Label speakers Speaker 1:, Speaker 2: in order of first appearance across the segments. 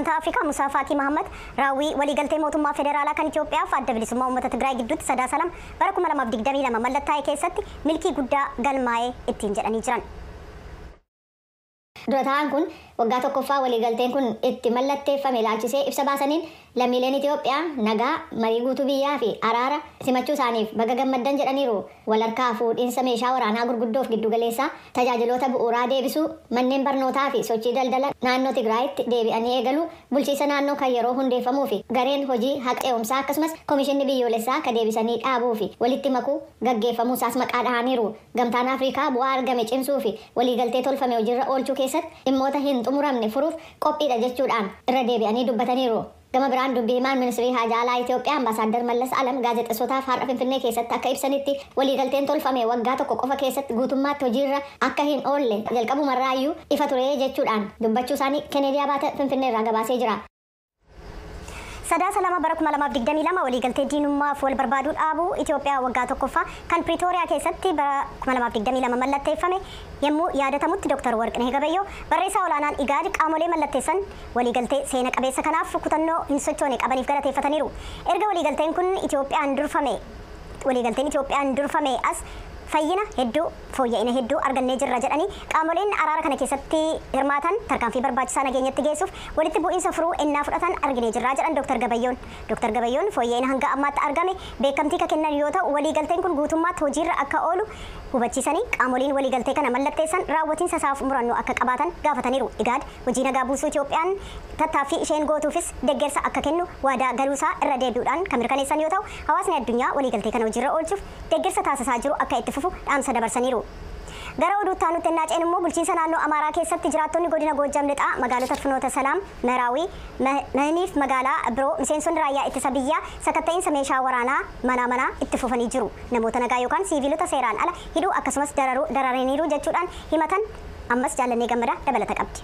Speaker 1: Gamtaa Afrikaa Musaa Faakii Mahammad raawwii waliigaltee mootummaa federaalaa kan Itoophiyaa fi adda bilisummaa uummata Tigraay gidduutti Sadaasa 2 bara 2022 mallattaa'e keessatti milkii guddaa galmaa'ee ittiin jedhanii jiran.
Speaker 2: Dura ta'an kun waggaa tokkoffaa waliigalteen kun itti mallatteeffame ilaalchisee ibsa baasaniin, lammiileen Itoophiyaa nagaa, marii guutuu biyyaa fi araara simachuu isaaniif baga gammaddan jedhaniiru. Walharkaa fuudhiinsa meeshaa waraanaa gurguddoof giddugaleessaa, tajaajiloota bu'uuraa deebisuu, manneen barnootaa fi sochii daldala naannoo Tigraayitti deebi'anii eegaluu, bulchiinsa naannoo kan yeroo hundeeffamuu fi gareen hojii haqa ce'umsaa, akkasumas komishinni biyyoolessaa kan deebisanii dhaabuu fi walitti makuu gaggeeffamuu isaas maqaa dhahaniiru. Gamtaan Afrikaa bu'aa argame cimsuu fi waliigaltee tolfame hojiirra oolchuu keessatti dhimmoota hin xumuramne furuuf qophiidha jechuudhaan irra deebi'anii dubbataniiru. Gama biraan, dubbii himaan ministirii haajaa alaa Itoophiyaa Ambaasaadar Mallas Alam gaazexeessotaaf har'a Finfinnee keessatti akka ibsanitti, waliigalteen tolfame waggaa tokko qofa keessatti guutummaatti hojiirra akka hin oolle jalqabumarraayyuu ifa ture jechuudhaan dubbachuu isaanii Kennedy Abaate Finfinnee irraa gabaasee jira.
Speaker 1: Sadaasa 2 bara 2022 waliigaltee diinummaaf wal barbaaduu dhaabuu Itoophiyaa waggaa tokkoffaa kan Pretoria keessatti bara 2022 mallatteeffame yommuu yaadatamutti, Dr. Warqinee Gabayyoo, barreessaa olaanaan IGAD, qaamolee mallatteessan waliigaltee seena qabeessa kanaaf kutannoo hin sochoone qabaniif galateeffataniiru. Erga waliigalteen kun Itoophiyaan durfame waliigalteen Itoophiyaan durfame as fayyina hedduu, fooyya'ina hedduu argannee jirra jedhanii, qaamoleen araara kana keessatti hirmaatan tarkaanfii barbaachisaa nageenyatti geessuuf walitti bu'iinsa furuu ennaa fudhatan arginee jirra jedhan Dr. Gabayyoon. Dr. Gabayyoon fooyya'ina hanga ammaatti argame beekamtii ka kennan yoo ta'u, waliigalteen kun guutummaatti hojiirra akka oolu hubachiisanii, qaamoleen waliigaltee kana mallatteessan raawwatiinsa isaaf murannoo akka qabaatan gaafataniiru. IGAD hojii nagaa buusuu Itoophiyaan tattaaffii isheen gootuufis deeggarsa akka kennu waadaa galuusaa irra deebi'uudhaan kan mirkaneessan yoo ta'u, hawaasni addunyaa waliigaltee kana hojiirra oolchuuf deeggarsa taasisaa jiru akka itti fufu dhaamsa dabarsaniiru. Gara oduutti aanutti ennaa ceenu immoo, bulchiinsa naannoo Amaaraa keessatti jiraattonni godina Goojjam Lixaa magaalota Finoota Salaam, Meraawii, Mahiniif magaalaa biroo miseensonni raayyaa ittisa biyyaa sakatta'iinsa meeshaa waraanaa manaa manaa itti fufanii jiru. Namoota nagaa yookaan siiviilota seeraan ala hidhuu akkasumas dararaniiru jechuudhaan himatan. Ammas Jaallannee Gammadaa dabalata qabdi.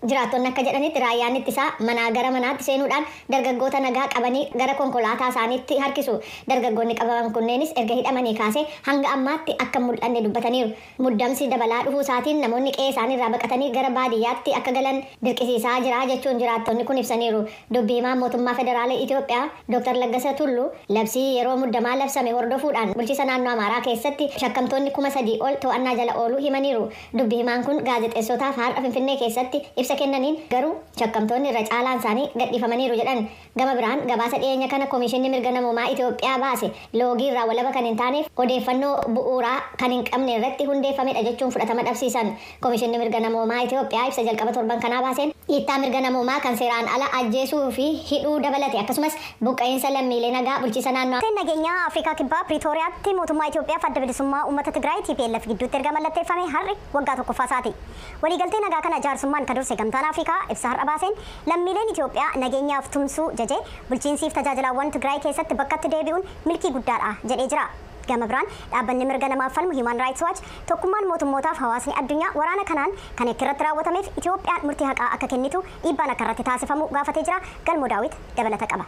Speaker 2: Jiraattonni akka jedhanitti, raayyaan ittisaa manaa gara manaatti seenuudhaan dargaggoota nagaa qabanii gara konkolaataa isaaniitti harkisu. Dargaggoonni qabaman kunneenis erga hidhamanii kaasee hanga ammaatti akka hin mul'anne dubbataniiru. Muddamsi dabalaa dhufuu isaatiin namoonni qe'ee isaaniirraa baqatanii gara baadiyyaatti akka galan dirqisiisaa jira jechuun jiraattonni kun ibsaniiru. Dubbii himaan mootummaa federaalaa Itoophiyaa Dr. Laggasa Tulluu labsii yeroo muddamaa labsame hordofuudhaan bulchiinsa naannoo Amaaraa keessatti shakkamtoonni 3000 ol to'annaa jala ooluu himaniiru. Dubbii himaan kun gaazexeessotaaf har'a Finfinnee keessatti ibsa kennaniin garuu shakkamtoonni irra caalaan isaanii gadhiifamaniiru jedhan. Gama biraan, gabaasa dhiyeenya kana Komishinni Mirga Namoomaa Itoophiyaa baase loogii irraa walaba kan hin taaneef odeeffannoo bu'uuraa kan hin qabne irratti hundeeffamedha jechuun fudhatama dhabsiisan. Komishinni Mirga Namoomaa Itoophiyaa ibsa jalqaba torban kanaa baaseen dhiittaa mirga namoomaa kan seeraan ala ajjeesuu fi hidhuu dabalate, akkasumas buqqa'iinsa lammiilee nagaa bulchiinsa naannoo
Speaker 1: Nageenyaa Afrikaa Kibbaa Piriitooriyaatti mootummaa Itoophiyaa fi adda bilisummaa uummata Tigraay TPLF gidduutti erga mallatteeffame har'i waggaa tokkoffaa isaati. Waliigaltee nagaa kana jaarsummaan kan durse Gamtaan Afrikaa ibsa har'a baaseen lammiileen Itoophiyaa nageenyaaf tumsuu jajee, bulchiinsiif tajaajilaawwan Tigraay keessatti bakkatti deebi'uun milkii guddaadha jedhee jira. Gama biraan, dhaabbanni mirga namaaf falmu Human Rights Watch tokkummaan mootummootaaf hawaasni addunyaa waraana kanaan kan yakki irratti raawwatameef Itoophiyaan murtii haqaa akka kennitu dhiibbaan akka irratti taasifamu gaafatee jira. Galmoo Daawit dabalata qaba.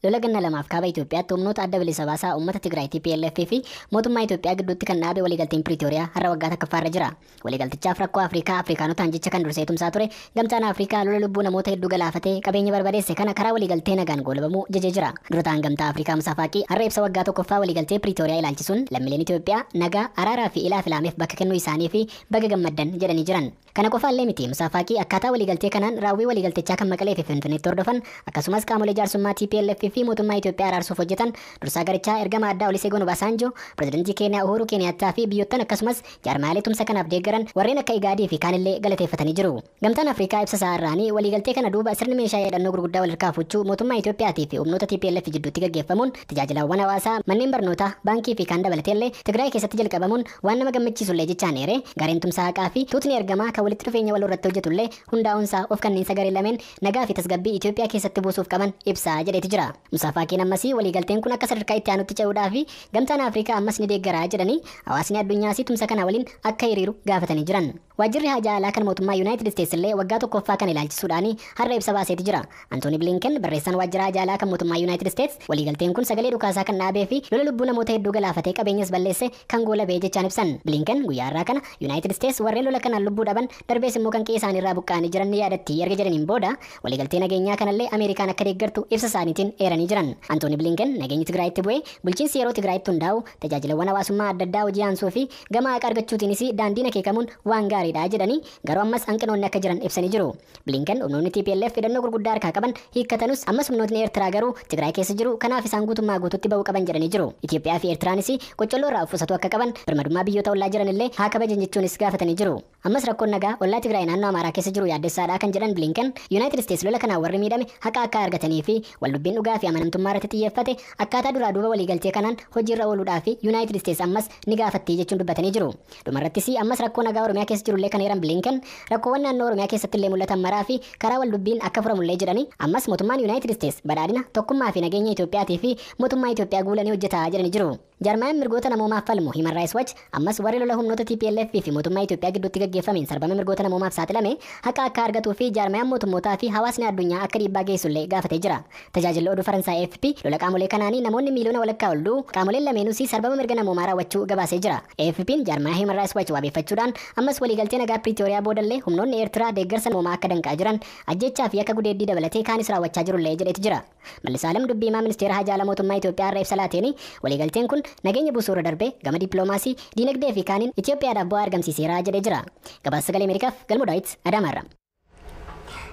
Speaker 3: Lola ganna 2f kaaba Itoophiyaatti humnoota adda bilisa baasaa uummata Tigraay TPLF fi mootummaa Itoophiyaa gidduutti kan dhaabe waliigalteen Piriitooriyaa har'a waggaa tokkoffaarra jira. Waliigaltichaaf rakkoo Afrikaa Afrikaanotaan jecha kan dursee tumsaa ture Gamtaan Afrikaa lola lubbuu namoota hedduu galaafatee qabeenya barbadeesse kana karaa waliigaltee nagaan goolabamuu jajee jira. Dura ta'an Gamtaa Afrikaa Musaa Faaqii har'a ibsa waggaa tokkoffaa waliigaltee Piriitooriyaa ilaalchisuun lammiileen Itoophiyaa nagaa, araaraa fi ilaa filaameef bakka kennuu isaanii fi baga gammaddan jedhanii jiran. Kana qofaallee miti, Musaa Faaqii akkaataa waliigaltee kanaan raawwii waliigaltichaa kan Maqalee fi Finfinneetti hordofan, akkasumas qaamolee jaarsummaa TPLF fi mootummaa Itoophiyaa araarsuuf hojjetan, dursaa garichaa ergama addaa Olusegun Obasanjo, pirezidantii Keeniyaa Uhuru Keeniyaattaa fi biyyottan, akkasumas jaarmaalee tumsa kanaaf deeggaran warreen akka Igaadii fi kaanillee galateeffatanii jiru. Gamtaan Afrikaa ibsa isaa irraanii waliigaltee kana duuba sirni meeshaa hidhannoo gurguddaa wal harkaa fuuchuu mootummaa Itoophiyaatii fi humnoota TPLF jidduutti gaggeeffamuun tajaajilawwan hawaasaa, manneen barnootaa, baankii fi kaan dabalateellee Tigraay keessatti jalqabamuun waan nama gammachiisullee jechaan eere, gareen tumsa haqaa fi tuutni ergamaa kan walitti dhufeenya wal irratti hojjetullee hundaa'uunsaa of kanniinsa garee lameen nagaa fi tasgabbii Itoophiyaa keessatti buusuuf qaban ibsaa jedheeti jira. Musaa Faaqiin ammasii waliigalteen kun akka sadarkaa itti aanutti ce'uudhaa fi Gamtaan Afrikaa ammas ni deeggaraa jedhanii, hawaasni addunyaas tumsa kana waliin akka hiriiru gaafatanii jiran. Waajjirri haajaa alaa kan mootummaa Yuunaayitid Isteetsi illee waggaa tokkoffaa kan ilaalchisuudhaan har'a ibsa baaseeti jira. Antooni Bilinken barreessaan waajjira haajaa alaa kan mootummaa Yuunaayitid Isteetsi waliigalteen kun sagalee dhukaasaa kan dhaabee fi lola lubbuu namoota hedduu galaafatee qabeenyas balleesse kan goolabee jechaan ibsan. Bilinken guyyaa har'aa kana Yuunaayitid Isteetsi warreen lola kanaan lubbuu dhaban darbees immoo kan qe'ee isaaniirraa buqqa'anii jiran ni yaadatti erga jedhaniin booda waliigaltee nageenyaa kanallee Ameerikaan akka deeggartu ibsa isaaniitiin eeranii jiran. Antooni Bilinken nageenyi Tigraayitti bu'ee bulchiinsi yeroo Tigraayitti hundaa'u tajaajilawwan hawaasummaa adda addaa hojii aansuu fi gama haqa argachuutiinis daandiin akeekamuun waan gaariidha jedhanii garuu ammas hanqinoonni akka jiran ibsanii jiru. Bilinken humnoonni TPLF hidhannoo gurguddaa harkaa qaban hiikkatanus ammas humnootni Eertiraa garuu Tigraay keessa jiru kanaaf isaan guutummaa guututti ba'uu qaban jedhanii jiru. Itoophiyaa fi Eertiraanis qocolloo irraa of qusatu akka qaban birmadummaa biyyoota ollaa jiran illee haa kabajan jechuunis gaafatanii jiru. Ammas rakkoon nagaa ollaa Tigraay naannoo Amaaraa keessa jiru yaaddessaadha kan jedhan Bilinken Yuunaayitid Isteetsi lola kanaan warri miidhame haqa akka argatanii fi waldubbiin dhugaa fi amanamtummaa irratti xiyyeeffate akkaataa duraa duuba waliigaltee kanaan hojiirra ooluudhaa fi Yuunaayitid Isteetsi ammas ni gaafatti jechuun dubbatanii jiru. Dhumarrattis ammas rakkoo nagaa Oromiyaa keessa jirullee kan eeran Bilinken rakkoowwan naannoo Oromiyaa keessatti illee mul'atan maraa fi karaa waldubbiin akka furamullee jedhanii ammas mootummaan Yuunaayitid Isteetsi badhaadhina tokkummaa fi nageenya Itoophiyaatii fi mootummaa Itoophiyaa guulanii hojjetaa jedhanii jiru. Jaarmayaan mirgoota namoomaaf falmu Human Rights Watch ammas warri lola humnoota TPLF fi mootummaa Itoophiyaa gidduutti gaggeeffameen sarbama mirgoota namoomaaf saaxilame haqa akka argatuu fi jaarmayaan mootummootaa fi hawaasni addunyaa akka dhiibbaa geessullee gaafatee jira. Tajaajilli oduu Faransaay AFP lola qaamolee kanaanii namoonni miiliyoona walakkaa ol du'u qaamoleen lameenus sarbama mirga namoomaa raawwachuu gabaasee jira. AFP'n jaarmayaa Human Rights Watch waabeeffachuudhaan ammas waliigaltee nagaa Piriitooriyaa boodallee humnoonni Eertiraa deeggarsa namoomaa akka danqaa jiran ajjechaa fi akka gudeeddii dabalatee kaanis raawwachaa jirullee jedheeti jira. Mallisaalem dubbii himaa ministeera haajaa alaa mootummaa Itoophiyaa irra ibsa laateen waliigalteen kun nageenya buusuu irra darbee gama dippiloomaasii diinagdee fi kaaniin Itoophiyaadhaaf bu'aa argamsiiseera jedhee jira. Gabaasa Sagalee Ameerikaaf Galmoo Daawit Adaamaarra.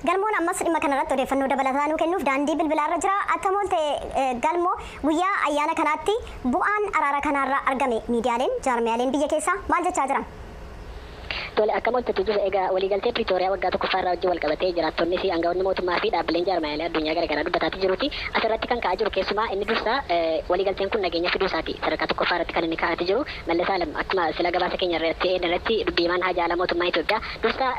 Speaker 1: Galmoon ammas dhimma kanarratti odeeffannoo dabalataa nuu kennuuf daandii bilbilaarra jira. Akkam oolte Galmoo, guyyaa ayyaana kanaatti bu'aan araara kanaarraa argame miidiyaaleen jaarmiyaaleen biyya keessaa maal jechaa jiran?
Speaker 3: Tole, akkam ooltetu jiru. Egaa waliigaltee Piriitooriyaa waggaa tokkoffaarraa wajjin wal qabatee jiraattonni fi aangawoonni mootummaa fi dhaabbileen jaarmiyaalee addunyaa garaagaraa dubbataati jiruuti. Asirratti kan ka'aa jiru keessumaa inni dursaa waliigalteen kun nageenya fiduu isaati. Sadarkaa tokkoffaa irratti kan inni ka'aati jiru. Mallas Alam akkuma sila gabaasa keenya irratti irratti dubbii himaan haajaa alaa mootummaa Itoophiyaa dursaa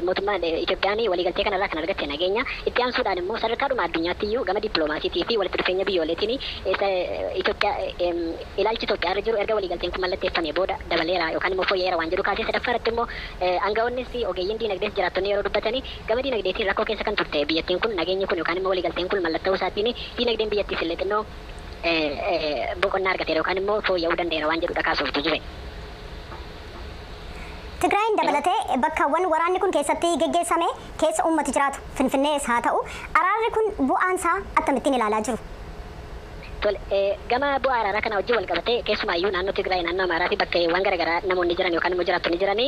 Speaker 3: mootummaan Itoophiyaan waliigaltee kanarraa kan argatte nageenya itti aansuudhaan immoo sadarkaadhuma addunyaatti iyyuu gama dippiloomaasiitii fi walitti dhufeenya biyyooleetiin Itoophiyaa ilaalchi Itoophiyaa irra jiru erga waliigalteen kun mallatteeffamee booda dabaleera yookaan immoo fooyya'eera waan jedhu kaasee sadaffaa irratti immoo aangawoonnis fi ogeeyyiin diinagdees jiraattonni yeroo dubbatanii gama diinagdeetiin rakkoo keessa kan turte biyyattiin kun nageenyi kun yookaan immoo waliigalteen kun mallattoo isaatiin diinagdeen biyyattiis illee xinnoo boqonnaa argateera yookaan immoo fooyya'uu danda'eera waan jedhudha kaasuuf jire.
Speaker 1: Tigraayin dabalatee bakkawwan waraanni kun keessatti geggeessame keessa uummati jiraatu Finfinnees haa ta'u araarri kun bu'aansaa akkamittiin ilaalaa jiru?
Speaker 3: Tole, gama bu'aa araaraa kana wajjin wal qabatee keessumaayyuu naannoo Tigraay, naannoo Amaaraa fi bakkeewwan garaagaraa namoonni jiran yookaan immoo jiraattonni jiranii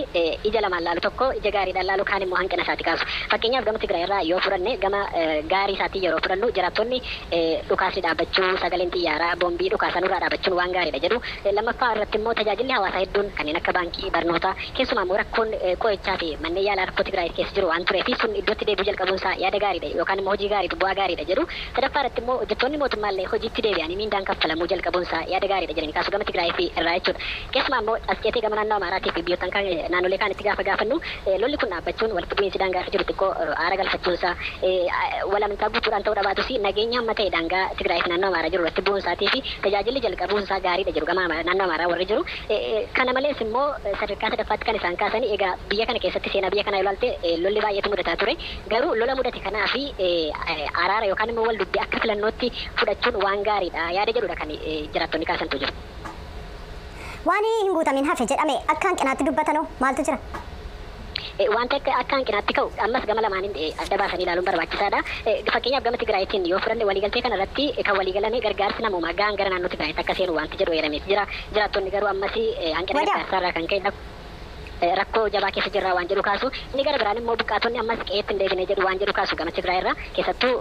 Speaker 3: ija lamaan laalu, tokko ija gaariidhaan laalu, kaan immoo hanqina isaati kaasu. Fakkeenyaaf gama Tigraay irraa yoo fudhanne, gama gaarii isaatii yeroo fudhannu, jiraattonni dhukaasni dhaabbachuu, sagaleen xiyyaaraa boombii dhukaasan irraa dhaabbachuun waan gaariidha jedhu. Lammaffaa irratti immoo tajaajilli hawaasaa hedduun kanneen akka baankii, barnootaa, keessumaa immoo rakkoon qorichaa fi manneen yaalaa rakkoo Tigraay keessa jiru waan turee fi sun iddootti deebi'uu jalqabuun isaa yaada gaariidha yookaan immoo hojii gaariidha, bu'aa gaariidha jedhu. Sadaffaa irratti immoo hojjettoonni mootummaallee hojiitti deebi'anii miindaan kaffalamuu jalqabuun isaa yaada gaariidha jedhanii kaasu gama Tigraay fi irraa jechuudha. Keessumaa immoo as ceetee gama naannoo Amaaraatii fi biyyoottan kaan naannolee kaanitti gaafa gaafannu, lolli kun dhaabbachuun walitti bu'iinsi daangaa irra jiru xiqqoo aara galfachuun isaa wal amantaa guutuudhaan ta'uu dhabaatus nageenya hamma ta'e daangaa Tigraay fi naannoo Amaaraa jiru irratti bu'uun isaatii fi tajaajilli jalqabuun isaa gaariidha jiru gama naannoo Amaaraa warri jiru. Kana malees immoo sadarkaa sadaffaatti kan isaan kaasanii, egaa biyya kana keessatti seenaa biyya kanaa ilaalte lolli baay'eetu mudataa ture. Garuu lola mudate kanaa fi araara yookaan immoo wal dubbii akka filannootti fudhachuun waan gaariidha yaada jedhudha kan jiraattonni kaasantu jiru.
Speaker 1: Waan hin guutamin hafe jedhame akka hanqinaatti dubbatanoo maaltu jira?
Speaker 3: Wanta akka hanqinaatti ka'u ammas gama lamaaniin adda baasanii ilaaluun barbaachisaadha. Fakkeenyaaf gama Tigraayitiin yoo fudhanne, waliigaltee kana irratti kan waliigalame gargaarsi namoomaa gahaan gara naannoo Tigraayitti akka seenu wanti jedhu eeramee jira. Jiraattonni garuu ammas hanqina gargaarsaa irraa kan ka'e rakkoo jabaa keessa jirra waan jedhu kaasu. Inni gara biraan immoo buqqaatonni ammas qe'eetti hin deebine jedhu waan jedhu kaasu gama Tigraay irraa. Keessattuu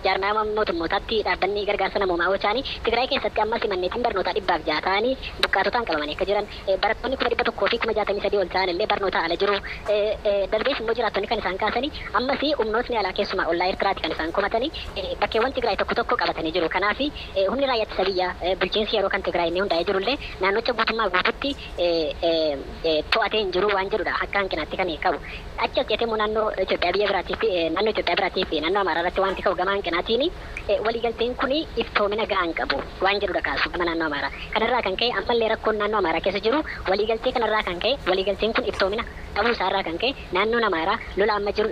Speaker 3: jaarmaya mootummootaatti dhaabbanni gargaarsa namoomaa Ochaanii Tigraay keessatti ammas manneetiin barnootaa 106 ta'anii buqqaatotaan qabamanii akka jiran, barattoonni 163,000 ol ta'an illee barnoota ala jiru. Darbees immoo jiraattonni kan isaan kaasanii ammas humnootni alaa keessumaa ollaa Eertiraatti kan isaan komatanii bakkeewwan Tigraay tokko tokko qabatanii jiru. Kanaaf humni raayyaa ittisa biyyaa bulchiinsi yeroo kan Tigraay inni hundaa'ee jirullee naannocha guutummaa guututti to'atee hin jiru waan jedhudha akka hanqinaatti kan qabu. Achi as jettee immoo naannoo Itoophiyaa biyya biraatii fi naannoo Itoophiyaa biraatii fi naannoo Amaaraa irratti wanti ka'u gama hanqinaatiin waliigalteen kun iftoomina gahaa hin qabu waan jedhudha kaasu gama naannoo Amaaraa. Kanarraa kan ka'e ammallee rakkoon naannoo Amaaraa keessa jiru waliigaltee kanarraa kan ka'e waliigalteen kun iftoomina dhabuu isaarraa kan ka'e naannoon Amaaraa lola amma jiru.